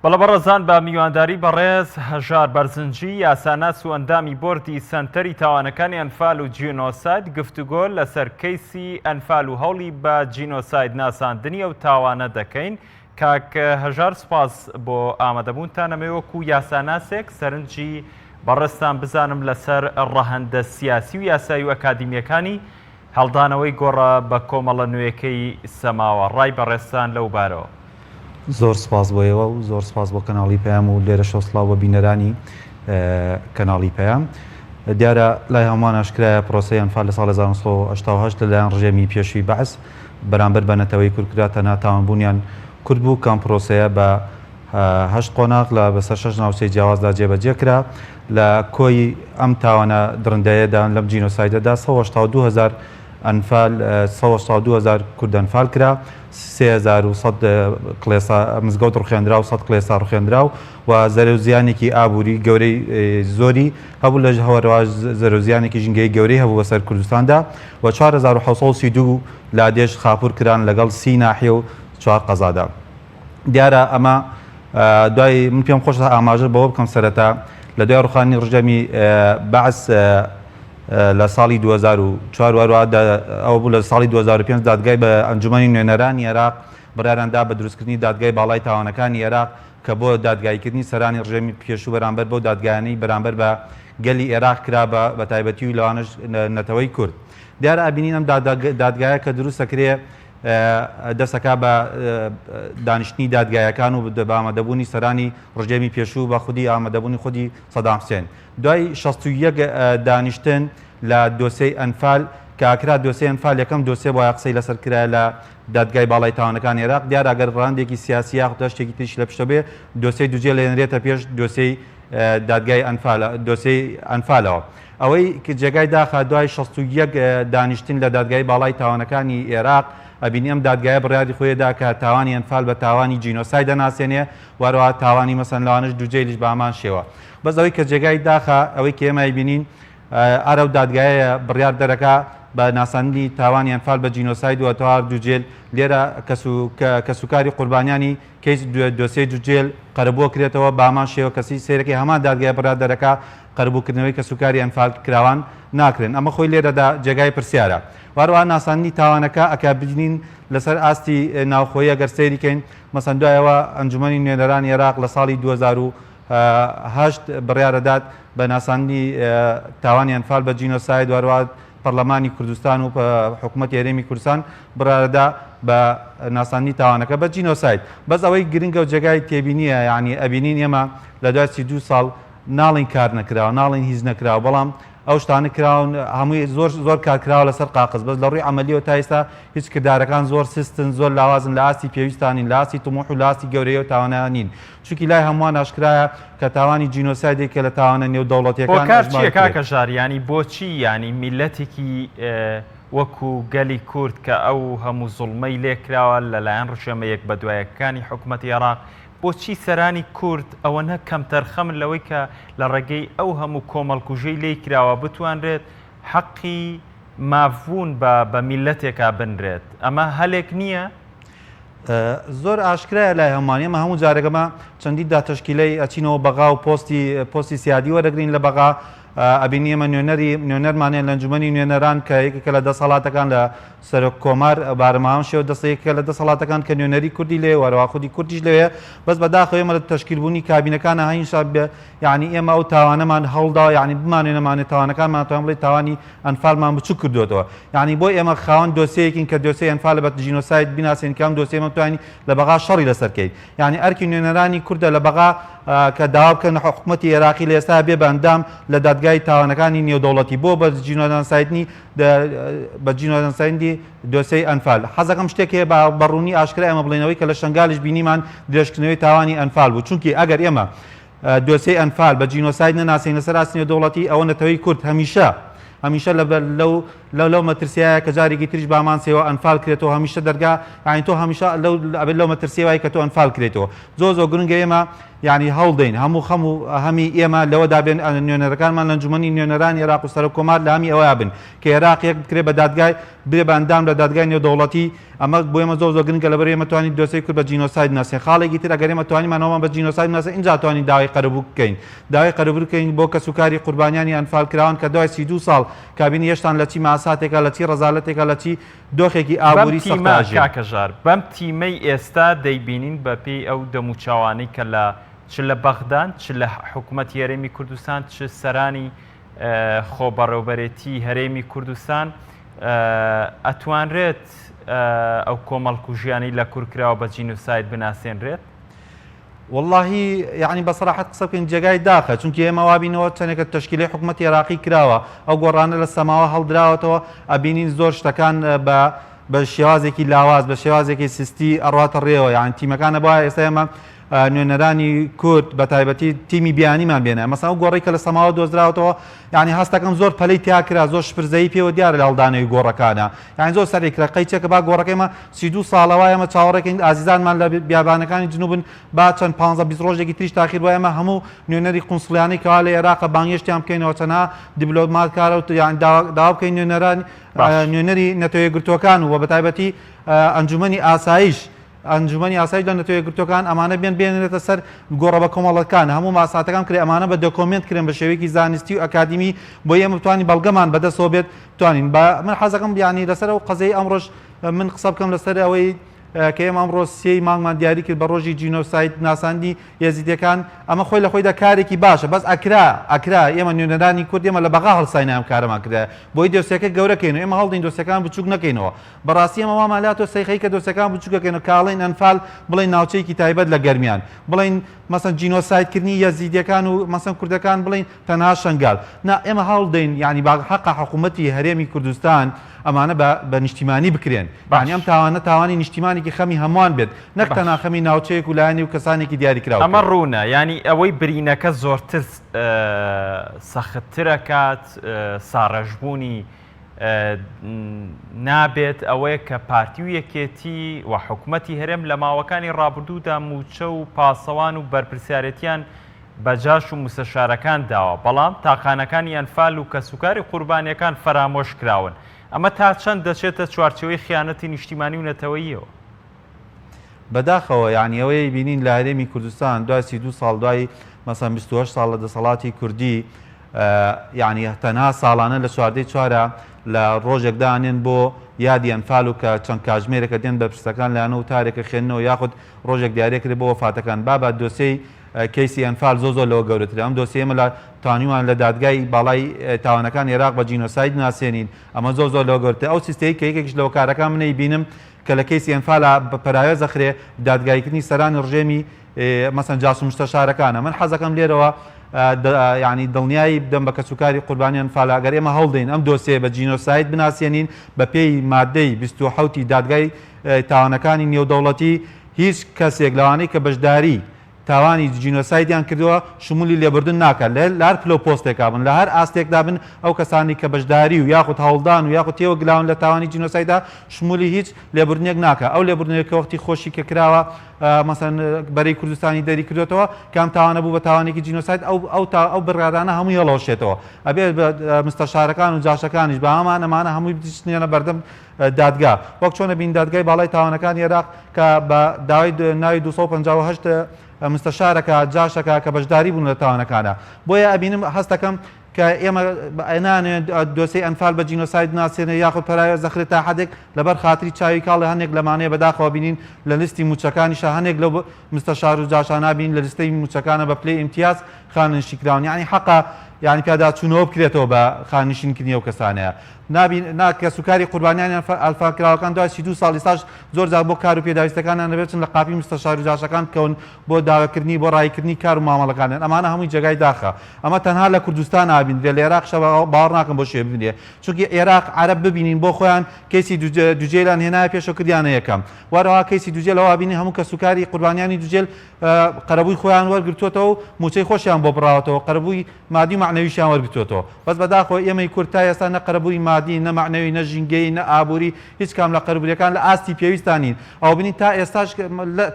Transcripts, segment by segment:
بەڵێ بەڕێزان بە میوانداری بەڕێز هەژار بەرزنجی یاساناس و ئەندامی بۆردی سەنتەری تاوانەکانی ئەنفال و جینۆساید گفتوگۆ لەسەر کەیسی ئەنفال و هەوڵی بە جینۆساید ناساندنی ئەو تاوانە دەکەین. کاک هەژار سوپاس بۆ ئامادەبوونتان ئەمەوێ وەکو یاساناسێک سەرنجی بەڕێزتان بزانم لەسەر ڕەهەندە سیاسی و یاسایی و ئەکادیمیەکانی هەڵدانەوەی گۆڕە بە کۆمەڵە نوێکەی سەماوە، ڕای بەڕێزتان لەو بارەوە؟ زۆر سپاس بۆ ئێوە و زۆر سپاس بۆ کەناڵی پەیام و لێرەشەوە سڵاو بۆ بینەرانی کەناڵی پەیام. دیارە لای هەمووان ئاشکرایە پرۆسەی ئەنفال لە ساڵی 1988 لەلایەن ڕژێمی پێشووی بەعس بەرامبەر بە نەتەوەی کورد کرا، تەنها تاوانبوونیان کورد بوو کە ئەم پرۆسەیە بە هەشت قۆناغ لە بەسەر شەش ناوچەی جیاوازدا جێبەجێ کرا. لە کۆی ئەم تاوانە دڕندەیەدا، لەم جینۆسایدەدا 182 هەزار ئەنفال، 182 هەزار کورد ئەنفال کرا، 3100 کڵێسا، مزگەوت ڕوخێنرا و 100 کڵێسا ڕوخێنرا و زەرەر و زیانێکی ئابووری گەورەی زۆری هەبوو لە هەوەرەوە زەرەر و زیانێکی ژینگەیی گەورەی هەبوو بەسەر کوردستاندا و 4732 لادێش خاپوور کران لەگەڵ 30 ناحیە و چوار قەزادا. دیارە ئەمە دوای من پێم خۆشە ئاماژە بەوە بکەم سەرەتا لە دوای ڕوخانی ڕژێمی بەعس لە ساڵی 2004 وەروە ئەوە بوو لە ساڵی 2005 دادگای بە ئەنجومەنی نوێنەرانی عێراق بڕیاریان دا بە دروستکردنی دادگای باڵای تاوانەکانی عێراق کە بۆ دادگاییکردنی سەرانی ڕژێمی پێشوو بەرامبەر بەو دادگایانەی بەرامبەر بە گەلی عێراق کرا بە تایبەتی و لەوانەش نەتەوەی کورد دیارە ئەبینین ئەم دادگایە کە دروست دەکرێ دەستەکا بە دانیشتنی دادگایەکان و بە ئامادەبوونی سەرانی ڕژێمی پێشوو بە خودی ئامادەبوونی خودی سەدام حسێن دوای 61 دانیشتن لە دۆسێی ئەنفال کە ئەکرا دۆسێی ئەنفال یەکەم دۆسێ بوایە قسەی لەسەر کرایە لە دادگای باڵای تاوانەکانی عێراق دیارە ئەگەر ڕەهەندێکی سیاسی یاخود هەر شتێکی تریش لە پشتەوە بێ دۆسێی دوجێل ئەهێنرێتە پێش دۆسێی دادگای ئەنفال دۆسێی ئەنفالەوە. ئەوەی جێگای داخە دوای 61 دانیشتن لە دادگای باڵای تاوانەکانی ئێراق ئەبینی ئەم دادگایە بڕیاری خۆی دا کە تاوانی ئەنفال بە تاوانی جینۆساید دەناسێنێ و هەروەها تاوانی مەسەن لەوانەش دوجەیلیش بە هەمان شێوە. بەس ئەوەی کە جێگای داخە ئەوەی کە ئێمە ئەیبینین ئەر ئەو دادگایەیە بڕیار دەرەکا بە ناساندنی تاوانی ئەنفال بە جینۆساید و هەتوار دوجێل لێرە کەسوکاری قوربانیانی کەیس دۆسیەی دوجێل قەرەبوو ئەکرێتەوە بە هەمان شێوە کەسی سەیرەکەی هەمان دادگای بڕیار دەرەکا قەرەبووکردنەوەی کەسوکاری ئەنفالکراوان ناکرێن ئەمە خۆی لێرەدا جێگای پرسیارە و هەروەها ناساندنی تاوانەکە ئەکا بینین لەسەر ئاستی ناوخۆیی ئەگەر سەیری کەین مەسەن دوایەوە ئەنجومەنی نوێنەرانی عێراق لە ساڵی 2008 بڕیارەدات بە ناساندنی تاوانی ئەنفال بە جینۆساید و هەروەها پەرلەمانی کوردستان و حکوومەتی هەرێمی کوردستان بڕیارەدا بە ناساندنی تاوانەکە بە جینۆساید. بەس ئەوەی گرنگە و جێگای تێبینییە یانی ئەبینین ئێمە لە دوای 32 ساڵ ناڵێین کار نەکراوە، ناڵێین هیچ نەکراوە، بەڵام ئەو شتانە کراون هەمووی زۆر زۆر کار کراوە لەسەر قاقز بەس لە ڕووی عەمەلیەوە تا ئێستا هیچ کردارەکان زۆر سستن زۆر لاوازن لە ئاستی پێویستان نین لە ئاستی تموح و لە ئاستی گەورەیی ئەو تاوانە نین چونکی لای هەمووان ئاشکرایە کە تاوانی جینۆسایدێک کە لە تاوانە نێودەوڵەتیەکان هۆکار ئەژمار چیە کرێت. کاکە ژار یانی بۆچی یانی میللەتێکی وەکو گەلی کورد کە ئەو هەموو زوڵمەی لێکراوە لەلایەن ڕژێمە یەک بەدوایەکەکانی حکومەتی عێراق بۆچی سەرانی کورد ئەوەنە کەمتەرخەمن لەوەی کە لە ڕێگەی ئەو هەموو کۆمەڵکوژەی لێی کراوە بتوانرێت حەقی مافبوون بە بە میللەتێکا بنرێت ئەمە هەلێک نییە؟ زۆر ئاشکرایە لای هەمووان ئێمە هەموو جارێک ئەمە چەندین دا تەشکیلەی ئەچینەوە بەغا و پۆستی پۆستی سیادی وەرەگرین لە بەغا ئەبینی ئێمە نوێنەری نوێنەرمان هەیە لە ئەنجومەنی نوێنەران کە یەکێکە لە دەسەڵاتەکان لە سەرۆک کۆمار بارماوان شێوە دەستە یەکێکە لە دەسەڵاتەکان کە نوێنەری کوردی لێ وەرەوە خودی کوردیش لەوێ بەس بەداخەوە ئێمە لە تەشکیلبوونی کابینەکانە هەینشا یعنی ئێمە ئەو تاوانەمان هەوڵداوە یعنی بمانێ نەمانێ تاوانەکانمان توان بڵێ تاوانی ئەنفالمان بچوک کردۆتەوە یانی بۆ ئێمە خاوەن دۆسیەیەکین کە دۆسیەی ئەنفال بە جینۆساید بیناسێنین کە ئەم دۆسیەیە ئێمە بتوانین لە بەغا شەڕی لەسەر کەین یانی ئەرکی نوێنەرانی کوردە لە بەغا کە داوا بکەن حکومەتی ئێراقی لە ئێستا بێ بە ئەندام لە دادگای تاوانەکانی نێودەوڵەتی بۆ بە جینۆسایدنی بە جینۆسایدی دۆسیەی ئەنفال حەزەکەم شتێک هەیە بە ڕوونی ئاشکرا ئێمە بڵێنەوەی کە لە شەنگالیش بینیمان درێژکردنەوەی تاوانی ئەنفال بوو چونکی ئەگەر ئێمە دۆسیەی ئەنفال بە جینۆساید نەناسین لەسەر ئاستی نێودەوڵەتی، ئەوە نەتەوەی کورد هەمیشە هەمیشە لە لەو لەو لەو مەترسیایە کە جارێکی تریش بامان سێوە ئەنفال کرێتەوە هەمیشە دەرگا یانی تۆ هەمیشە لەو ئەبێت لەو مەترسیە وای کە تۆ ئەنفال کرێتەوە زۆر زۆر گرنگە ئێمە یانی هەوڵدەین هەموو خەم و هەمی ئێمە لەوەدا بێن نوێنەرەکانمان لە ئەنجومەنی نوێنەرانی عێراق و سەرۆک کۆمار لە هەمی ئەوەیا بن کە عێراق یەک بکرێ بە دادگای برێ بە ئەندام لە دادگای نێودەوڵەتی ئەمە بۆ ئێمە زۆر زۆر گرنگە لەبەر ئێمە توانین دۆسێی کورد بە جینۆساید بناسین خاڵێکی تر ئەگەر ئێمە توانیمان ئەومان بە جینۆساید بناسین ئینجا توانین داوای قەرەبوو بکەین داوای قەرەبوو بکەین بۆ کەسوکاری قوربانیانی ئەنفال کراوان کە دوای 32 ساڵ کابینی هێشتان لە چی ماساتێکا لە چی ڕەزالەتێکا لە چی دۆخێکی بەم ئابووری تیمە سەختا ئەژین. کاک هەژار، بەم تیمەی ئێستا دەیبینین بە پێی ئەو دەموچاوانەی کە لە چ لە بەغدان چ لە حکومەتی هەرێمی کوردستان چ سەرانی خۆبەڕێوبەرێتی هەرێمی کوردستان ئەتوانرێت ئەو کۆمەڵکوژیانەی لە کورد کراوە بە جینۆساید بناسێنرێت؟ وەڵاهی یەعنی بە سەراحەت قسە بکەین جێگای داخە چونکی ئێمە وابینەوە چەندێکە تەشکیلەی حکومەتی عێراقی کراوە ئەو گۆڕانە لە سەماوە هەڵدراوەتەوە ئەبینین زۆر شتەکان بە بە شێوازێکی لاواز بە شێوازێکی سستی ئەڕاتە ڕێوە یان تیمەکانە بۆ ئێستا ئێمە نوێنەرانی کورد بە تایبەتی تیمی بیانیمان بێنە مەسا ئەو گۆڕی کە لە سەماوە دۆزراوەتەوە یعنی هەستەکەم زۆر پەلەی تیا کرا زۆر شپرزەیی پێوە دیارە لە هەڵدانەوەی گۆڕەکانە یعنی زۆر سەری کرا قەیچێکە با گۆڕەکەیمە 32 ساڵە وایە ئێمە چاوەڕێکەین ئازیزانمان لە بیابانەکانی جنوبن با چەند 15 20 ڕۆژێکی تریش تاخیر بۆ ئێمە هەموو نوێنەری قونسڵیانەی کەوا لە عێراقە بانگێشتیان بکەینەوە چەنها دیبلۆماتکارە و یان داوا بکەین نوێنەران نوێنەری نەتەوە یەکگرتووەکان و بە تایبەتی ئەنجومەنی ئاسایش ئەنجومەنی ئاسایش لە نەتەوە یەکگرتووەکان ئەمانە بێن بێنرێتە سەر گۆڕە بە کۆمەڵەکان هەموو ماساتەکان کرێ ئەمانە بە دۆکۆمێنت کرێن بە شێوەیەکی زانستی و ئەکادیمی بۆ ئێمە بتوانین بەڵگەمان بەدەستەوە بێت بتوانین بە من حەزەکەم یانی لەسەر ئەو قەزەی ئەمڕۆش من قسە بکەم لەسەر ئەوەی کە ئێمە ئەمڕۆ سێی مانگمان دیاری کرد بە ڕۆژی جینۆساید ناساندنی یەزیدیەکان ئەمە خۆی لە خۆیدا کارێکی باشە بەس ئەکرا ئەکرا ئێمە نوێنەرانی کورد ئێمە لە بەغا هەڵساینە ئەم کارەمان کردایە بۆی دۆسیەکە گەورە کەین و ئێمە هەڵدین دۆسیەکان بچوک نەکەینەوە بەڕاستی ئێمە وامان لاتۆ سەیخەی کە دۆسیەکان بچوکەکەینەوە کە ئەڵێین ئەنفال بڵێین ناوچەیەکی تایبەت لە گەرمیان بڵێین مەسەن جینۆساید کردنی یەزیدیەکان و مەسەن کوردەکان بڵێین تەنها شەنگال نا ئێمە هەوڵدەین یانی با حەقە حکوومەتی هەرێمی کوردستان ئەمانە بە بە نیشتیمانی بکرێن یانی ئەم تاوانە تاوانی نیشتیمانێکی خەمی هەمووان بێت نەک تەنها خەمی ناوچەیەک و لایەنی و کەسانێکی دیاریکراو ئەمە ڕوونە یانی ئەوەی برینەکە زۆرتر سەختترەکات ساڕێژبوونی نابێت ئەوەیە کە پارتی و یەکێتی و حکومەتی هەرێم لە ماوەکانی ڕابردوودا مووچە و پاسەوان و بەرپرسیارێتیان بە جاش و موسەشارەکان داوە، بەڵام تاقانەکانی ئەنفال و کەسوکاری قوربانیەکان فەرامۆش کراون، ئەمە تا چەند دەچێتە چوارچێوەی خیانەتی نیشتیمانی و نەتەوەییەوە؟ بەداخەوە یانی ئەوەی بینین لە هەرێمی کوردستان دوای 32 ساڵ دوای مەسەن 28 ساڵ لە دەسەڵاتی کوردی یانی تەنها ساڵانە لە چواردەی چوارە لە ڕۆژێک دانێن بۆ یادی ئەنفال و کە چەند کاژمێرێکە دێن بەرپرسەکان لایەنە وتارێکە خوێندنەوە یاخود ڕۆژێک دیارێکرێ بۆ وەفاتەکان بابە دۆسێی کەیسی ئەنفال زۆر زۆر لەوە گەورەترە ئەم دۆسیەی ئێمە لە توانیومان لە دادگای باڵای تاوانەکانی عێراق بە جینۆساید ناسێنین ئەمە زۆر زۆر لەوە گەورەترە ئەو سیستەی کە یەکێکیش لە هۆکارەکان من ئەیبینم کە لە کەیسی ئەنفالا بە پەراوێز ئەخرێ دادگاییکردنی سەرانی ڕژێمی مەسەن جاس و مستەشارەکانە من حەزەکەم لێرەوە یعنی دڵنیایی بدەم بە کەسوکاری قوربانی ئەنفال ئەگەر ئێمە هەوڵدەین ئەم دۆسیەیە بە جینۆساید بناسێنین بە پێی مادەی 27 دادگای تاوانەکانی نێودەوڵەتی هیچ کەسێک لەوانەی کە بەشداری تاوانی جینۆسایدیان کردووە شمولی لێبوردن ناکات لە هەر پلەو پۆستێکا بن لە هەر ئاستێکدا بن ئەو کەسانەی کە بەشداری و یاخود هەوڵدان و یاخود تێوەگلاون لە تاوانی جینۆسایدا شمولی هیچ لێبوردنێک ناکات ئەو لێبوردنێک کە وەختی خۆشی کە کراوە مەسەن بەرەی کوردستانی دەری کردوێتەوە کام تاوانە بوو بە تاوانێکی جینۆساید ئەو ئەو تا ئەو بڕیارانە هەمووی هەڵەوەشێتەوە ئەبێ مستەشارەکان و جاشەکانیش بە هەمان ئەمانە هەمووی بچنێنە بەردەم دادگا، وەک چۆن ئەبینین دادگای باڵای تاوانەکانی عێراق کە بە داوای ناوی 258 مستەشارەکە، جاشەکە، کە بەشداری بوون لە تاوانەکانە. بۆیە ئەبینم هەستەکەم کە ئێمە نانەوێت دۆسێی ئەنفال بە جینۆساید بناسێنێ یاخود پەراوێز دەخرێت تا حەدێک لەبەر خاتری چاوی کاڵێ هەنێک لەمانەیە بەداخەوە بینین لە لیستی مووچەکانیشا هەنێک لەو مستەشار و جاشانە بینین لە لیستەی مووچەکانە بە پلەی ئیمتیاز خانەنشین کراون یانی حەقە یانی پیاداچوونەوە بکرێتەوە بە خانەنشینکردنی ئەو کەسانەیە نابین نا کەسوکاری قوربانیانی ئەنفالکراوەکان دوای 32 ساڵ ئیستاش زۆر جار بۆ کار و پێداویستەکانیان دەبێت بچن لە قاپی مستەشار و جاشەکان بکەون بۆ داواکردنی بۆ ڕاییکردنی کار و مامەڵەکانیان ئەمانە هەمووی جێگای داخە ئەمە تەنها لە کوردستان نابیندرێ لە عێراقیشا باوەڕ ناکەم بۆ شوێ ببینرێ چونکی عێراق عەرەب ببینین بۆ خۆیان کەیسی دوجێلان هێنایە پێشەوە کردیانە یەکەم وەرەها کەیسی دوجێل ئەوە بینین هەموو کەسوکاری قوربانیانی دوجێل قەرەبووی خۆیان وەرگرتووەتەوە و مووچەی خۆشیان بۆ بڕاوەتەوە قەرەبووی مادی و مەعنەوی. مەعنەویشیان وەرگرتووەتەوە. بەس بەداخەوە ئێمەی کورد تا ئێستا نە قەرەبووی مادی، نە مەعنەوی، نە ژینگەیی، نە ئابووری هیچ کام لە قەربووریەکان لە ئاستی پێویستا نین. ئەوبینین تا ئێستاش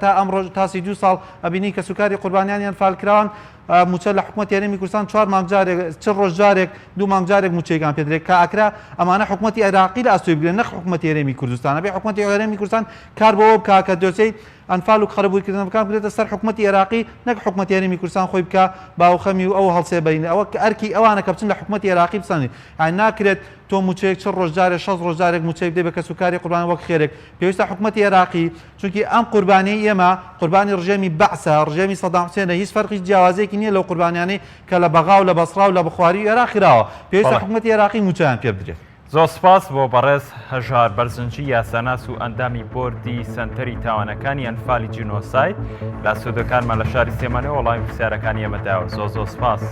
تا ئەمڕۆش تا 32 ساڵ ئەبینین کەسوکاری قوربانیانی ئەنفالکراوان مووچە لە حکومەتی هەرێمی کوردستان چوار مانگ جارێک چل ڕۆژ جارێک دوو مانگ جارێک مووچەیەکان پێدرێت کە ئەکرا ئەمانە حکومەتی عێراقی لە ئەستۆی بگرێت نەک حکومەتی هەرێمی کوردستان ئەبێ حکومەتی هەرێمی کوردستان کار بۆ ئەوە بکا کە دۆسیەی ئەنفال و قەرەبوویکردنەکان بکرێتە سەر حکومەتی عێراقی نەک حکومەتی هەرێمی کوردستان خۆی بکا باوخەمی و ئەو هەڵسێ بەین ئەوە ئەرکی ئەوانە کە بچن لە حکومەتی عێراقی بسەنن یانی ناکرێت تۆ مووچەیەک چل ڕۆژ جارێک 60 ڕۆژ جارێک مووچەی بدەی بە کەسوکاری قوربانی وەک خێرێک پێویستە حکومەتی عێراقی چونکی ئەم قوربانیەی ئێمە قوربانی ڕژێمی بەعسە، ڕژێمی سەدام حوسێنە، هیچ فەرقی جیاوازیەکی نیە لەو قوربانیانەی کە لە بەغا و لە بەسڕا و لە بخواری و ئێراق کراوە، پێویستە بەڵێ. حکومەتی عێراقی مووچەیان پێ بدرێت. زۆر سپاس بۆ بەڕێز هەژار بەرزنجی یاساناس و ئەندامی بۆردی سەنتەری تاوانەکانی ئەنفالی جینۆساید لە ستۆدیۆکانمان لە شاری سلێمانیەوە وەڵامی پرسیارەکانی ئێمە داوە. زۆر زۆر سپاس.